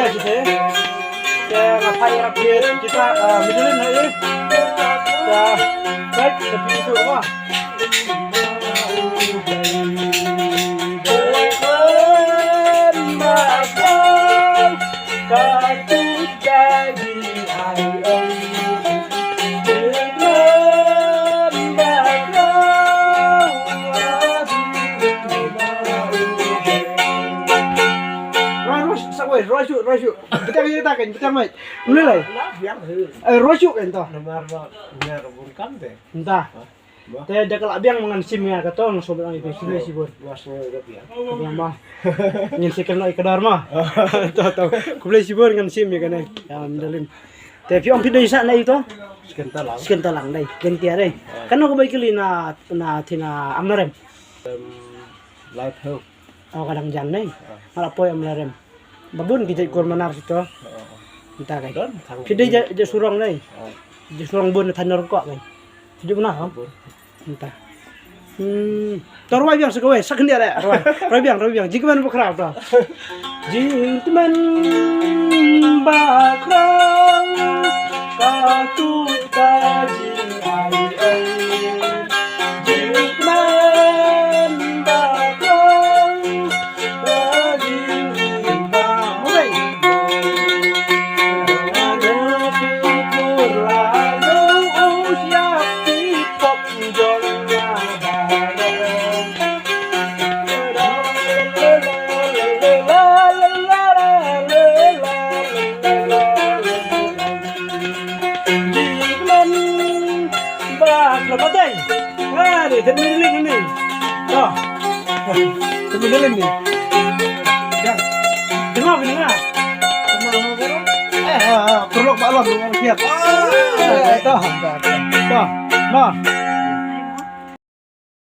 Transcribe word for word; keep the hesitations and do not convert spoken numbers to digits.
Te nga phai ïarap ïa kita, ah, middle line ha i. Te, right, te phi ïathuh mo. Roi, roi, sa wei, roi shuh, roi shuh. Bteng ïa ta kan, bteng mai. Mlei lai. Eh, roi shuh kan to. Namar ba ngar bun kam te. Nta. Ba. Te da ka la biang ngan sim ïa ka to, ngan shu biang ïa ka khublei shibun. Ba sngew ka biang. Biang ma. Ngin sa kynnoh ïa ka dor ma. To, to. Khublei shibun ngan sim ïa kane. Ïa, Mendalin. Te phi ong phi dei sah na ito? Sken Talang. Sken Talang dei. Gentia dei. Kano ka bai kylli na, na thina Amlarem? Em, Light Hope. Oh, ka dang jan dei. Ah. Nga la poi Amlarem. Ba bun ki jait kur manar sito. Oh. Nta kai. Don, thang. Phi dei ja, ja surong dei. Ah. Ja surong bun than nor ko kai. Phi dei bun ha? Bun. Nta. Hmm. To rwai biang sa kawei, sa khyndiat eh. Rwai. Rwai biang, rwai biang. Jingkmen bakhraw. Jingkmen bakhraw. Ka tu ka jing ai ai. Jingkmen bakhraw. Ba, lo pateng. Ah, ni, ten minit ni. To. Ten minit ni. Ya. Tengok ni, ah. Eh, ah, ah, perlu balon dengan siap. Ah, to. To. To.